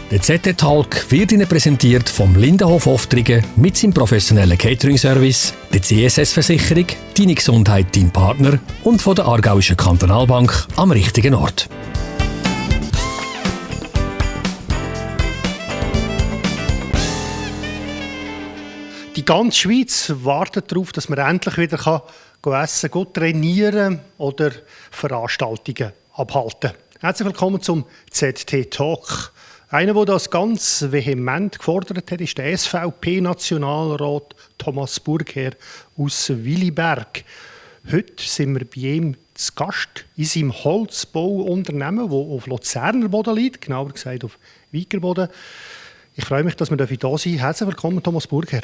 Der ZT Talk wird Ihnen präsentiert vom Lindenhof Oftringen mit seinem professionellen Catering-Service, der CSS-Versicherung, Deine Gesundheit, dein Partner und von der Aargauischen Kantonalbank am richtigen Ort. Die ganze Schweiz wartet darauf, dass man endlich wieder essen kann, trainieren oder Veranstaltungen abhalten. Herzlich willkommen zum ZT Talk. Einer, der das ganz vehement gefordert hat, ist der SVP-Nationalrat Thomas Burgherr aus Williberg. Heute sind wir bei ihm zu Gast in seinem Holzbauunternehmen, das auf Luzerner Boden liegt, genauer gesagt auf Wiker Boden. Ich freue mich, dass wir hier sein dürfen. Herzlich willkommen, Thomas Burgherr.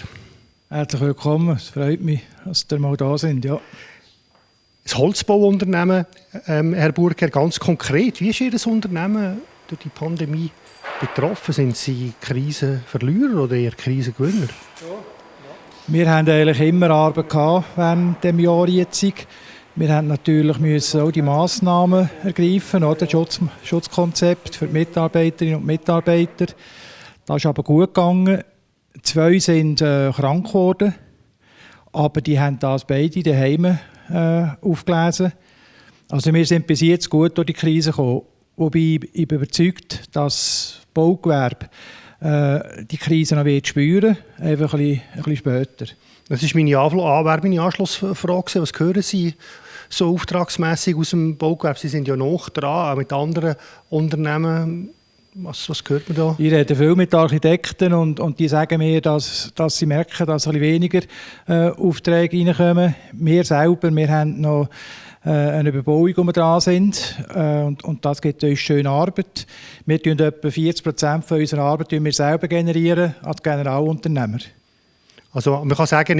Herzlich willkommen, es freut mich, dass ihr mal da sind. Ja. Das Holzbauunternehmen, Herr Burgherr, ganz konkret, wie ist Ihr Unternehmen durch die Pandemie betroffen? Sind Sie Krisenverlierer oder eher Krisengewinner? Wir haben eigentlich immer Arbeit gehabt während dem Jahr jetzt. Wir haben natürlich müssen auch die Massnahmen ergreifen, oder? Schutzkonzept für die Mitarbeiterinnen und Mitarbeiter. Das ist aber gut gegangen. 2 sind krank geworden, aber die haben das beide daheim aufgelesen. Also wir sind bis jetzt gut durch die Krise gekommen. Wobei ich bin überzeugt, dass das Baugewerbe die Krise noch wird spüren, einfach ein bisschen später. Das ist meine Anschlussfrage. Was hören Sie so auftragsmässig aus dem Baugewerbe? Sie sind ja noch dran, auch mit anderen Unternehmen. Was hört man da? Ich rede viel mit Architekten und die sagen mir, dass sie merken, dass ein bisschen weniger Aufträge reinkommen. Wir selber, wir haben noch eine Überbauung, wo wir dran sind und das gibt uns schöne Arbeit. Wir generieren etwa 40% von unserer Arbeit selber generieren als Generalunternehmer. Also man kann sagen,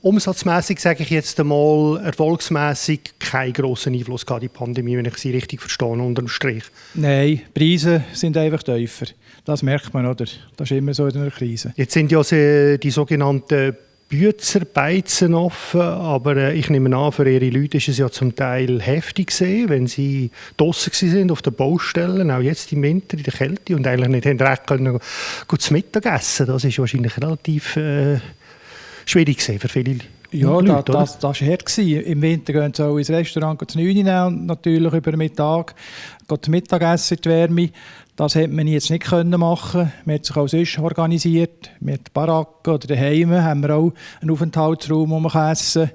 umsatzmässig sage ich jetzt einmal, erfolgsmässig keinen grossen Einfluss gehabt, die Pandemie, wenn ich Sie richtig verstehe, unterm Strich. Nein, die Preise sind einfach tiefer. Das merkt man, oder? Das ist immer so in einer Krise. Jetzt sind ja die sogenannten Büezerbeizen offen, aber ich nehme an, für Ihre Leute ist es ja zum Teil heftig gewesen, wenn sie draussen sind auf den Baustellen, auch jetzt im Winter in der Kälte und eigentlich nicht recht können zu Mittag essen. Das ist wahrscheinlich relativ schwierig gewesen für viele Leute. Ja, das war hart. Im Winter gehen sie auch ins Restaurant zu 9 Uhr und natürlich über den Mittag zu Mittagessen in die Wärme. Das hätte man jetzt nicht machen können. Man hat sich auch sonst organisiert. Mit Baracken oder daheim haben wir auch einen Aufenthaltsraum, wo man essen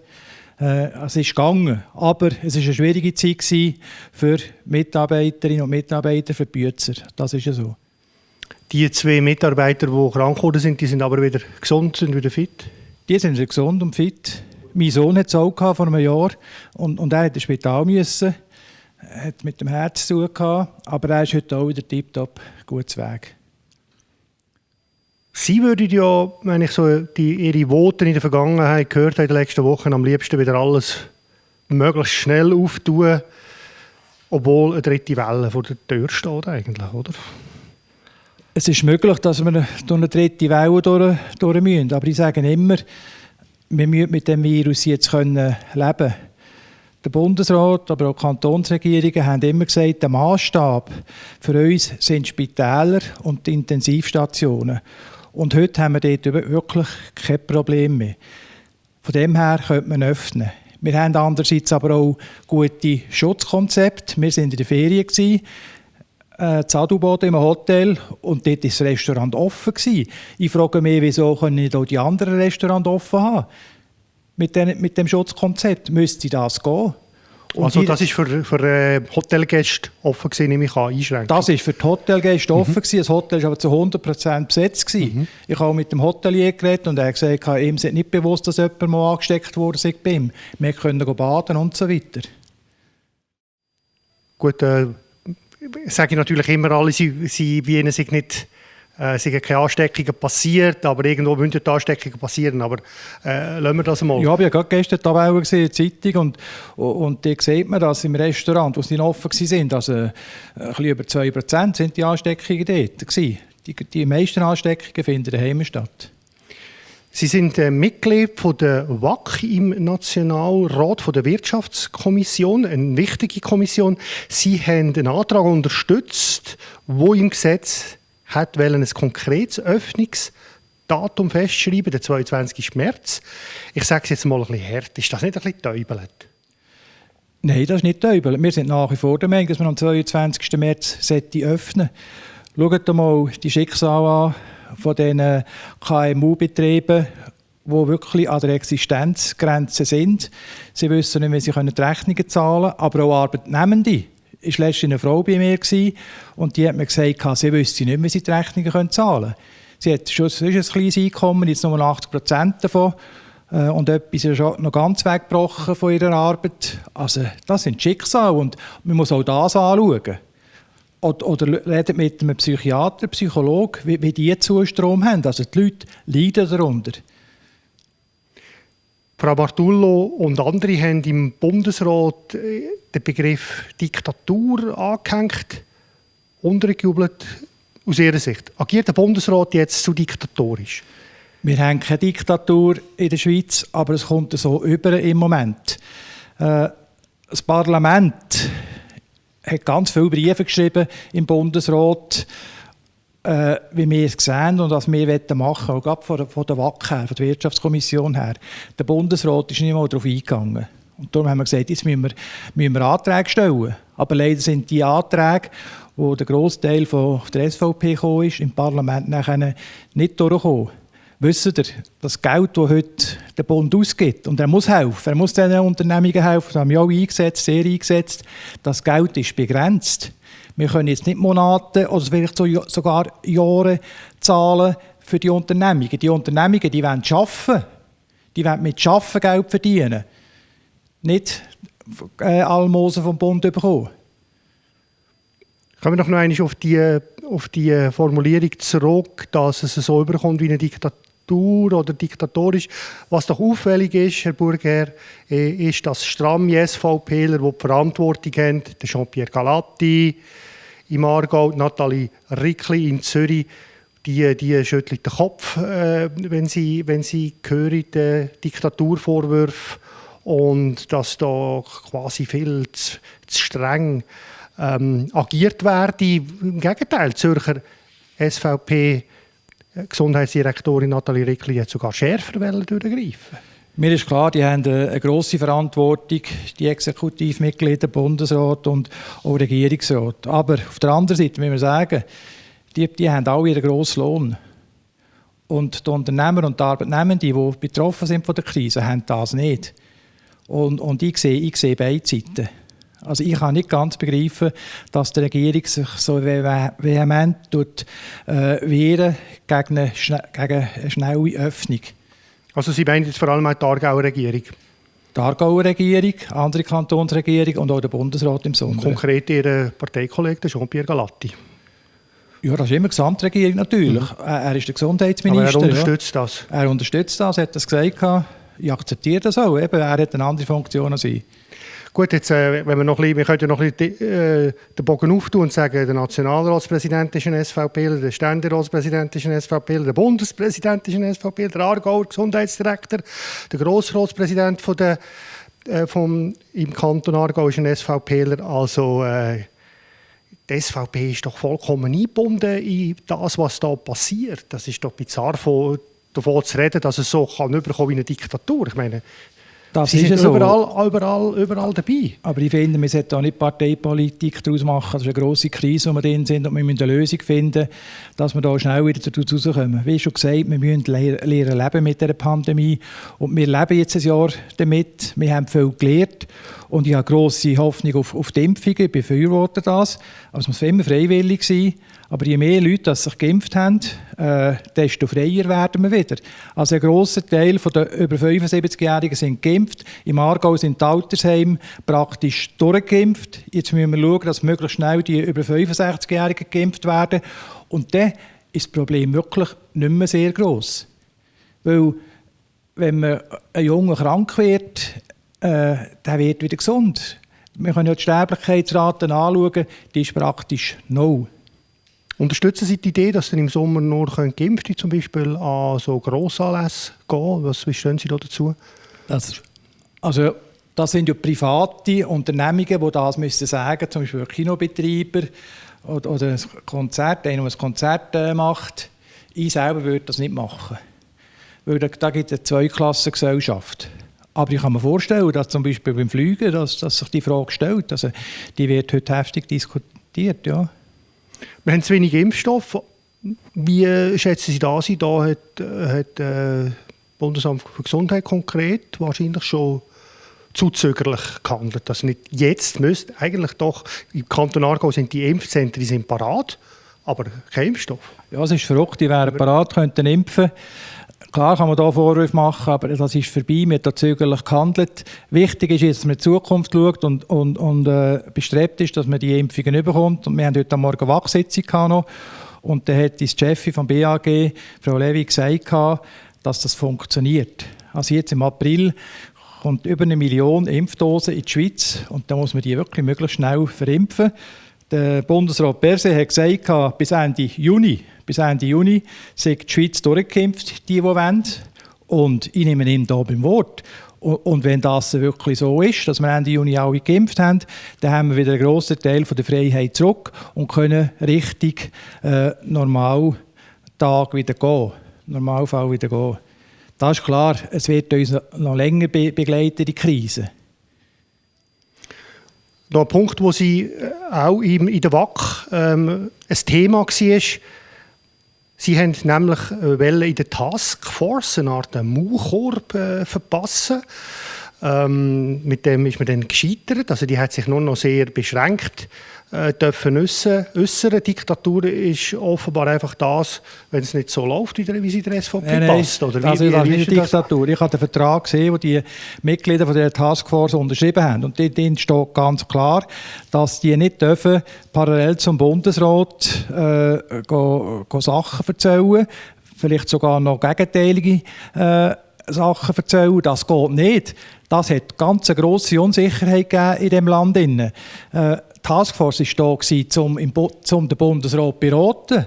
kann. Es ist gegangen. Aber es war eine schwierige Zeit für Mitarbeiterinnen und Mitarbeiter, für die Büezer. Das ist ja so. Die 2 Mitarbeiter, die krank geworden sind, die sind aber wieder gesund, sind wieder fit? Die sind wieder gesund und fit. Mein Sohn hat es auch vor einem Jahr und er hat ins Spital müssen. Er hat mit dem Herz zu tun gehabt, aber er ist heute auch wieder tiptop, gut zu Weg. Sie würden ja, wenn ich so Ihre Voten in der Vergangenheit gehört habe, in den letzten Wochen, am liebsten wieder alles möglichst schnell auftun, obwohl eine dritte Welle vor der Tür steht eigentlich, oder? Es ist möglich, dass wir durch eine dritte Welle durch müssen, aber ich sage immer, wir müssen mit dem Virus jetzt leben können. Der Bundesrat, aber auch die Kantonsregierungen haben immer gesagt, der Massstab für uns sind Spitäler und die Intensivstationen. Und heute haben wir dort wirklich kein Problem mehr. Von dem her könnte man öffnen. Wir haben andererseits aber auch gute Schutzkonzepte. Wir waren in der Ferien, in Adelboden im Hotel, und dort war das Restaurant offen. Ich frage mich, wieso können nicht auch die anderen Restaurants offen haben? Mit dem Schutzkonzept müsste das gehen. Und also das war für Hotelgäste offen gewesen, nehme ich an, einschränken. Das war für die Hotelgäste offen gewesen. Das Hotel war aber zu 100% besetzt gewesen. Ich habe mit dem Hotelier geredet und er hat gesagt, ihm ist nicht bewusst, dass jemand mal angesteckt wurde bei ihm. Wir können baden und so weiter. Gut, sage ich natürlich immer, alle sie Bienen sind nicht... Es sind keine Ansteckungen passiert, aber irgendwo müssen die Ansteckungen passieren. Aber lassen wir das mal. Ja, ich habe gerade gestern die Tabelle gesehen in der Zeitung und da sieht man, dass im Restaurant, wo sie offen waren, also ein bisschen über 2% sind die Ansteckungen dort gewesen. Die meisten Ansteckungen finden daheim statt. Sie sind Mitglied von der WAK im Nationalrat von der Wirtschaftskommission, eine wichtige Kommission. Sie haben einen Antrag unterstützt, wo im Gesetz hat ein konkretes Öffnungsdatum festschreiben, der 22. März. Ich sage es jetzt mal ein bisschen hart. Ist das nicht ein bisschen getäubelt? Nein, das ist nicht getäubelt. Wir sind nach wie vor der Meinung, dass man am 22. März öffnen sollte. Schaut mal die Schicksale an von diesen KMU-Betrieben, die wirklich an der Existenzgrenze sind. Sie wissen nicht, wie sie die Rechnungen zahlen können, aber auch Arbeitnehmende. Es war letztens eine Frau bei mir und die hat mir gesagt, sie wüsste nicht, wie sie die Rechnungen zahlen können. Sie hat schon ein kleines Einkommen, jetzt nur 80% davon. Und etwas ist schon noch ganz weggebrochen von ihrer Arbeit. Also, das sind Schicksale und man muss auch das anschauen. Oder redet mit einem Psychiater, Psychologen, wie die Zustrom haben. Also die Leute leiden darunter. Frau Bartullo und andere haben im Bundesrat den Begriff Diktatur angehängt, untergejubelt. Aus Ihrer Sicht, agiert der Bundesrat jetzt zu diktatorisch? Wir haben keine Diktatur in der Schweiz, aber es kommt so über im Moment. Das Parlament hat ganz viele Briefe geschrieben im Bundesrat, wie wir es sehen und was wir machen wollen, auch gerade von der WAK her, von der Wirtschaftskommission her. Der Bundesrat ist nicht mal darauf eingegangen. Und darum haben wir gesagt, jetzt müssen wir Anträge stellen. Aber leider sind die Anträge, wo der Grossteil von der SVP gekommen ist, im Parlament nachher nicht durchgekommen. Wisst ihr, das Geld, das heute der Bund ausgibt, und er muss helfen, er muss diesen Unternehmungen helfen, das haben wir auch eingesetzt, sehr eingesetzt, das Geld ist begrenzt. Wir können jetzt nicht Monate oder vielleicht sogar Jahre zahlen für die Unternehmungen. Die Unternehmungen, die wollen arbeiten, die wollen mit Arbeiten Geld verdienen, nicht Almosen vom Bund bekommen. Kommen wir noch einmal auf die Formulierung zurück, dass es so überkommt wie eine Diktatur oder diktatorisch. Was doch auffällig ist, Herr Burger, ist, dass stramme SVPler, die Verantwortung haben, der Jean-Pierre Galatti im Aargau, Nathalie Rickli in Zürich, die schüttelt den Kopf, wenn sie hören, den Diktaturvorwürfe, und dass da quasi viel zu streng agiert werde. Im Gegenteil, Zürcher SVP-Gesundheitsdirektorin Nathalie Rickli hat sogar schärfer durchgreifen. Mir ist klar, die haben eine grosse Verantwortung, die Exekutivmitglieder, Bundesrat und auch Regierungsrat. Aber auf der anderen Seite müssen wir sagen, die haben alle einen grossen Lohn. Und die Unternehmer und die Arbeitnehmenden, die betroffen sind von der Krise, haben das nicht. Und ich sehe beide Seiten. Also ich kann nicht ganz begreifen, dass die Regierung sich so vehement wehren gegen eine schnelle Öffnung. Also Sie meinen jetzt vor allem auch die Aargauer Regierung? Die Aargauer Regierung, andere Kantonsregierung und auch der Bundesrat im Sommer. Konkret Ihr Parteikollege Jean-Pierre Galatti? Ja, das ist immer die Gesamtregierung natürlich. Er ist der Gesundheitsminister. Aber er unterstützt das? Er unterstützt das, hat das gesagt. Ich akzeptiere das auch. Eben, er hat eine andere Funktion als ich. Gut, jetzt, wenn wir können ja noch ein bisschen den Bogen auftun und sagen, der Nationalratspräsident ist ein SVPler, der Ständeratspräsident ist ein SVPler, der Bundespräsident ist ein SVPler, der Aargauer Gesundheitsdirektor, der Grossratspräsident im Kanton Aargau ist ein SVPler. Also die SVP ist doch vollkommen eingebunden in das, was da passiert. Das ist doch bizarr, davon zu reden, dass es so überkommen kann wie eine Diktatur. Ich meine, Sie sind so. überall dabei. Aber ich finde, wir sollten auch nicht Parteipolitik daraus machen. Das ist eine grosse Krise, in der wir drin sind, und wir müssen eine Lösung finden, dass wir da schnell wieder rauskommen. Wie schon gesagt, wir müssen lernen leben mit dieser Pandemie. Und wir leben jetzt ein Jahr damit. Wir haben viel gelernt. Und ich habe grosse Hoffnung auf die Impfungen. Ich befürworte das. Aber es muss immer freiwillig sein. Aber je mehr Leute sich geimpft haben, desto freier werden wir wieder. Also ein grosser Teil der über 75-Jährigen sind geimpft. Im Aargau sind die Altersheime praktisch durchgeimpft. Jetzt müssen wir schauen, dass möglichst schnell die über 65-Jährigen geimpft werden. Und dann ist das Problem wirklich nicht mehr sehr gross. Weil, wenn man ein Junge krank wird, der wird wieder gesund. Wir können ja die Sterblichkeitsrate anschauen, die ist praktisch null. Unterstützen Sie die Idee, dass dann im Sommer nur Geimpfte zum Beispiel an so Grossanlässe gehen? Wie stehen Sie da dazu? Das sind ja private Unternehmungen, die das müssen sagen, zum Beispiel Kinobetreiber oder ein Konzert, einer, der ein Konzert macht. Ich selber würde das nicht machen, weil da gibt es eine Zweiklassengesellschaft. Aber ich kann mir vorstellen, dass zum Beispiel beim Fliegen dass sich die Frage stellt. Also, die wird heute heftig diskutiert. Ja. Wir haben zu wenig Impfstoff. Wie schätzen Sie das ein? Da hat das Bundesamt für Gesundheit konkret wahrscheinlich schon zu zögerlich gehandelt. Dass nicht jetzt müsste, eigentlich doch, im Kanton Aargau sind die Impfzentren sind parat, aber kein Impfstoff. Ja, es ist verrückt, die wären parat, könnten impfen. Klar kann man da Vorwürfe machen, aber das ist vorbei, man hat da zögerlich gehandelt. Wichtig ist jetzt, dass man in die Zukunft schaut und bestrebt ist, dass man die Impfungen bekommt. Und wir haben heute Morgen eine Wachsitzung noch. Und dann hat die Chefin vom BAG, Frau Levy, gesagt, dass das funktioniert. Also jetzt im April kommt über 1 Million Impfdosen in die Schweiz und da muss man die wirklich möglichst schnell verimpfen. Der Bundesrat Berset hat gesagt, bis Ende Juni sei die Schweiz durchgeimpft, die wollen. Und ich nehme ihn hier beim Wort. Und wenn das wirklich so ist, dass wir Ende Juni alle geimpft haben, dann haben wir wieder einen grossen Teil von der Freiheit zurück und können richtig Normaltag wieder gehen. Normalfall wieder gehen. Das ist klar, es wird uns noch länger begleiten, die Krise. Noch ein Punkt, wo Sie auch in der WAC ein Thema war. Sie haben nämlich in der Taskforce eine Art Maulkorb verpassen. Mit dem ist man dann gescheitert. Also die hat sich nur noch sehr beschränkt dürfen äußern. Diktatur ist offenbar einfach das, wenn es nicht so läuft, wie sie der SVP passt. Oder das ist nicht eine Diktatur. Ich habe den Vertrag gesehen, den die Mitglieder von der Taskforce unterschrieben haben. Und dort steht ganz klar, dass die nicht dürfen, parallel zum Bundesrat Sachen erzählen, vielleicht sogar noch gegenteilige Sachen erzählen. Das geht nicht. Das hat ganz eine grosse Unsicherheit gegeben in diesem Land. Die Taskforce war da, um den Bundesrat zu beraten.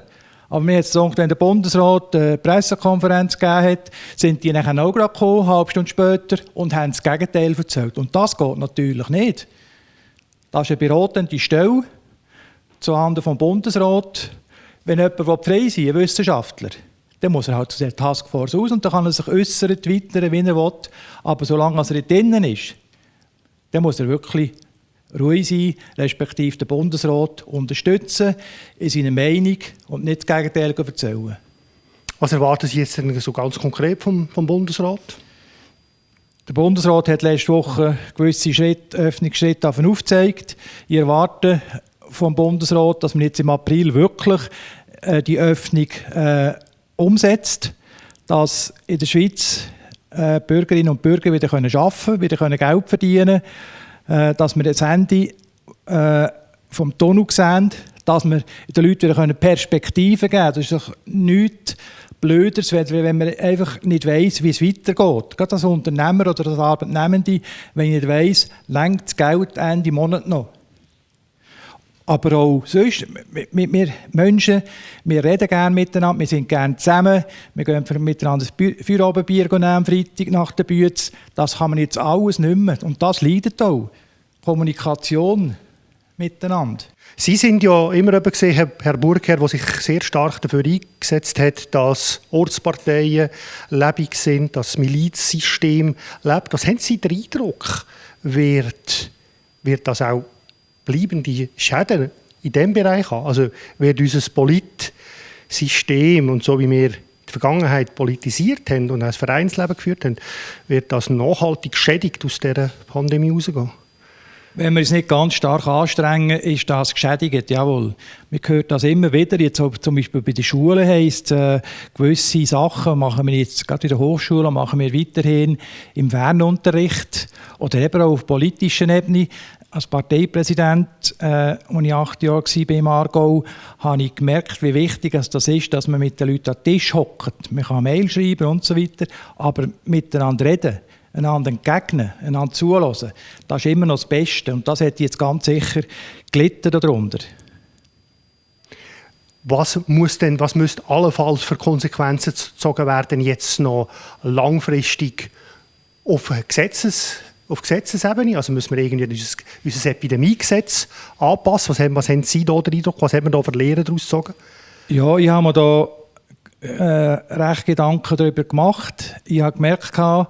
Aber mir jetzt gesagt, wenn der Bundesrat eine Pressekonferenz gegeben hat, sind die nachher auch gerade gekommen, eine halbe Stunde später, und haben das Gegenteil erzählt. Und das geht natürlich nicht. Das ist eine beratende Stelle zuhanden vom Bundesrat. Wenn jemand frei sein will, ein Wissenschaftler, dann muss er halt zu der Taskforce aus und dann kann er sich äußern, twittern, wie er will. Aber solange er nicht drinnen ist, dann muss er wirklich ruhig sein, respektive den Bundesrat unterstützen in seiner Meinung und nicht das Gegenteil erzählen. Was erwarten Sie jetzt denn so ganz konkret vom Bundesrat? Der Bundesrat hat letzte Woche gewisse Öffnungsschritte aufgezeigt. Ich erwarte vom Bundesrat, dass man jetzt im April wirklich die Öffnung umsetzt, dass in der Schweiz Bürgerinnen und Bürger wieder arbeiten können, wieder Geld verdienen können, dass wir das Ende vom Tunnel sehen, dass wir den Leuten wieder Perspektiven geben können. Das ist doch nichts Blöderes, wenn man einfach nicht weiss, wie es weitergeht. Gerade als Unternehmer oder als Arbeitnehmende, wenn ich nicht weiss, reicht das Geld Ende Monat noch. Aber auch sonst, wir Menschen, wir reden gerne miteinander, wir sind gerne zusammen, wir gehen miteinander ein Feierabendbier nehmen am Freitag nach der Bütze. Das kann man jetzt alles nicht mehr. Und das leidet auch. Kommunikation miteinander. Sie sind ja immer gesehen, Herr Burgherr, der sich sehr stark dafür eingesetzt hat, dass Ortsparteien lebendig sind, dass das Milizsystem lebt. Was haben Sie den Eindruck, wird das auch bleibende Schäden in diesem Bereich haben? Also wird unser Politsystem und so wie wir in der Vergangenheit politisiert haben und auch das Vereinsleben geführt haben, wird das nachhaltig geschädigt aus dieser Pandemie herausgehen? Wenn wir es nicht ganz stark anstrengen, ist das geschädigt, jawohl. Man hört das immer wieder, jetzt zum Beispiel bei den Schulen heisst gewisse Sachen machen wir jetzt, gerade in der Hochschule, machen wir weiterhin im Fernunterricht oder eben auch auf politischer Ebene. Als Parteipräsident, als ich 8 Jahre war im Aargau, habe ich gemerkt, wie wichtig es das ist, dass man mit den Leuten an den Tisch hockt. Man kann Mail schreiben und so weiter, aber miteinander reden, einander entgegnen, einander zuhören, das ist immer noch das Beste. Und das hat jetzt ganz sicher gelitten darunter. Was müsste allenfalls für Konsequenzen gezogen werden, jetzt noch langfristig auf Gesetzesebene? Also müssen wir irgendwie unser Epidemiegesetz anpassen? Was haben Sie da den Eindruck? Was haben wir da für Lehren daraus gezogen? Ja, ich habe mir da recht Gedanken darüber gemacht. Ich habe gemerkt, gerade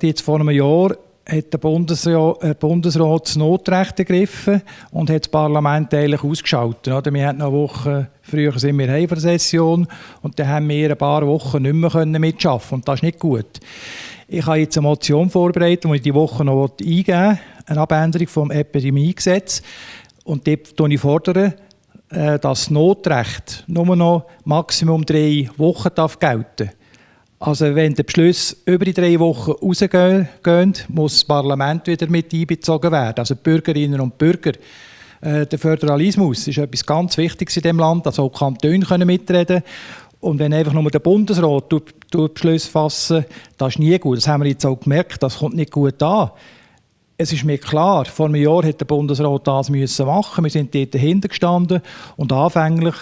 jetzt vor einem Jahr hat der Bundesrat das Notrecht ergriffen und hat das Parlament eigentlich ausgeschaltet. Oder? Wir hatten noch eine Woche früher sind wir heim von der Session und dann haben wir ein paar Wochen nicht mehr mitarbeiten. Und das ist nicht gut. Ich habe jetzt eine Motion vorbereitet, die ich diese Woche noch eingeben will, eine Abänderung vom Epidemiegesetz. Und dort fordere ich, dass das Notrecht nur noch Maximum 3 Wochen gelten darf. Also wenn die Beschlüsse über die 3 Wochen rausgehen, muss das Parlament wieder mit einbezogen werden. Also die Bürgerinnen und Bürger. Der Föderalismus ist etwas ganz Wichtiges in diesem Land, dass auch die Kantone mitreden können. Und wenn einfach nur der Bundesrat Beschlüsse fassen, das ist nie gut. Das haben wir jetzt auch gemerkt, das kommt nicht gut an. Es ist mir klar, vor einem Jahr hätte der Bundesrat das machen müssen. Wir sind dort dahinter gestanden und anfänglich,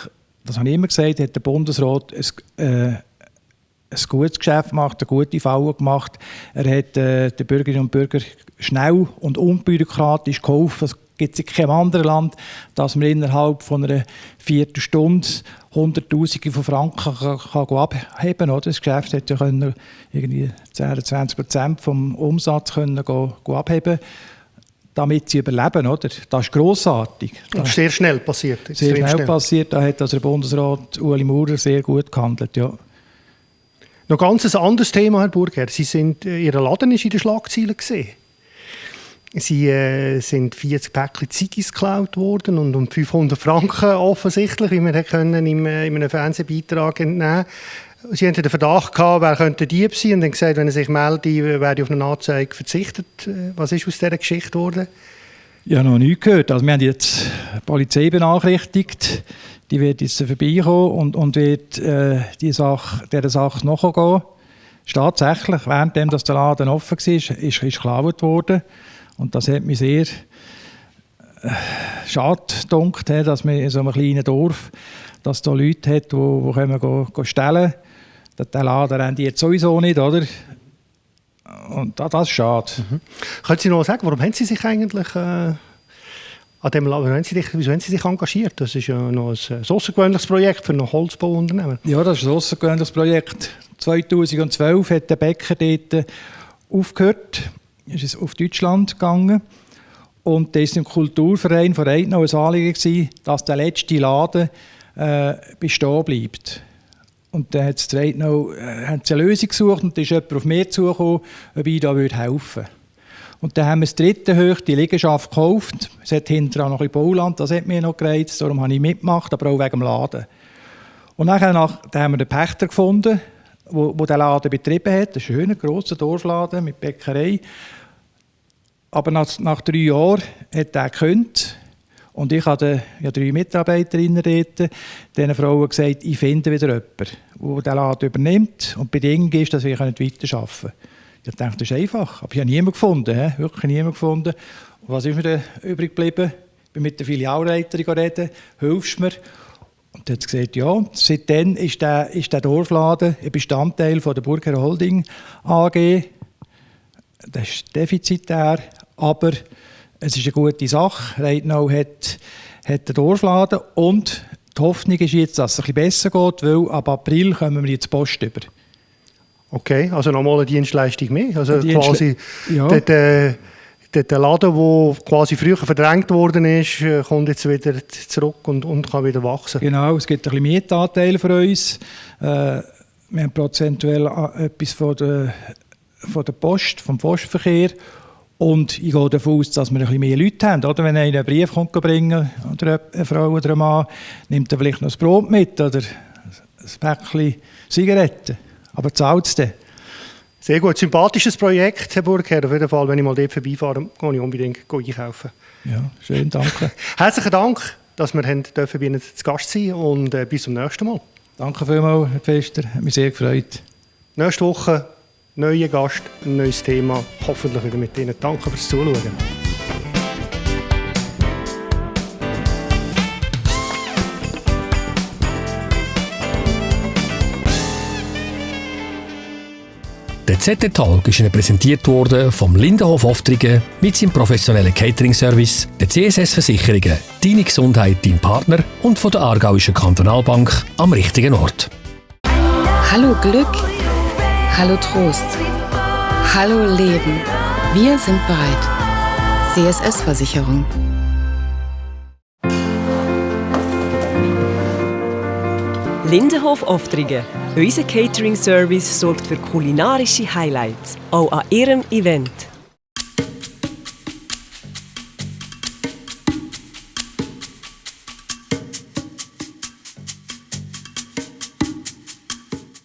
das habe ich immer gesagt, hat der Bundesrat ein gutes Geschäft gemacht, eine gute Falle gemacht. Er hat den Bürgerinnen und Bürgern schnell und unbürokratisch geholfen. Es gibt in keinem anderen Land, dass man innerhalb von einer Viertelstunde Hunderttausende von Franken kann abheben kann. Das Geschäft hätte ja irgendwie 10-20% vom Umsatz können abheben, damit sie überleben. Oder? Das ist grossartig. Das ist sehr schnell passiert. Sehr schnell passiert. Da hat der Bundesrat Ueli Maurer sehr gut gehandelt. Ja. Noch ganz ein anderes Thema, Herr Burger. Ihr Laden war in den Schlagzeilen gesehen. Sie sind 40 Päckchen Ziggis geklaut worden und um 500 Franken offensichtlich, wie wir können in einem Fernsehbeitrag entnehmen. Sie hatten den Verdacht gehabt, wer könnte Dieb sein und dann gesagt, wenn er sich meldet, werde auf eine Anzeige verzichtet. Was ist aus dieser Geschichte geworden? Ich habe noch nichts gehört. Also wir haben jetzt die Polizei benachrichtigt. Die wird jetzt vorbeikommen und wird dieser Sache nachgehen. Tatsächlich, währenddem der Laden offen war, ist geklaut worden. Und das hat mich sehr schade gedacht, dass man in so einem kleinen Dorf, dass da Leute hat, die können stellen. Den Laden haben die jetzt sowieso nicht, oder? Und das ist schade. Mhm. Können Sie noch sagen, warum haben Sie sich eigentlich an dem Laden, wieso haben Sie sich engagiert? Das ist ja noch ein außergewöhnliches Projekt für ein Holzbauunternehmen. Ja, das ist ein außergewöhnliches Projekt. 2012 hat der Bäcker dort aufgehört. Ist es auf Deutschland gegangen und da war im Kulturverein von Reitnau ein Anliegen, dass der letzte Laden bestehen bleibt. Und dann hat Reitnau eine Lösung gesucht und da ist jemand auf mich zugekommen, ob ich da helfen würde. Und dann haben wir das dritte hoch die Liegenschaft gekauft. Es hat hinterher noch ein Bauland, das hat mich noch gereizt, darum habe ich mitgemacht, aber auch wegen dem Laden. Und dann haben wir den Pächter gefunden, wo der Laden betrieben hat. Das ist ein schöner, grosser Dorfladen mit Bäckerei. Aber nach 3 Jahren hat er gekündigt. Und ich habe 3 Mitarbeiterinnen dort, diesen Frauen gesagt, ich finde wieder jemanden, der den Laden übernimmt. Und die Bedingung ist, dass wir weiterarbeiten können. Ich dachte, das ist einfach. Aber ich habe niemanden gefunden, wirklich niemanden gefunden. Und was ist mir dann übrig geblieben? Ich bin mit der Filialleiterin reden, hilfst mir? Und er hat gesagt, ja, seitdem ist der Dorfladen ein Bestandteil von der Burger Holding AG. Das ist defizitär, aber es ist eine gute Sache. Reitnau hat den Dorfladen und die Hoffnung ist jetzt, dass es ein bisschen besser geht, weil ab April kommen wir jetzt Post über. Okay, also nochmal eine Dienstleistung mehr. Also quasi ja. Der Laden, der quasi früher verdrängt worden ist, kommt jetzt wieder zurück und kann wieder wachsen. Genau, es gibt ein bisschen Mietanteil für uns. Wir haben prozentuell etwas von der Post, vom Postverkehr. Und ich gehe davon aus, dass wir ein bisschen mehr Leute haben. Oder wenn einer einen Brief bringen oder eine Frau oder ein Mann, nimmt er vielleicht noch ein Brot mit oder ein Päckchen Zigaretten. Aber zahlt es dann? Sehr gut. Sympathisches Projekt, Herr Burger. Auf jeden Fall, wenn ich mal dort vorbeifahre, gehe ich unbedingt einkaufen. Ja, schön, danke. Herzlichen Dank, dass wir bei Ihnen zu Gast sein und bis zum nächsten Mal. Danke vielmals, Herr Pfister. Hat mich sehr gefreut. Nächste Woche neuer Gast, ein neues Thema. Hoffentlich wieder mit Ihnen. Danke fürs Zuschauen. Der ZT-Talk ist Ihnen präsentiert worden vom Lindenhof Oftringen mit seinem professionellen Catering-Service, der CSS-Versicherungen, Deine Gesundheit, dein Partner und von der Aargauischen Kantonalbank am richtigen Ort. Hallo Glück, hallo Trost, hallo Leben. Wir sind bereit. CSS-Versicherung. Lindenhof Oftringen. Unser Catering-Service sorgt für kulinarische Highlights, auch an Ihrem Event.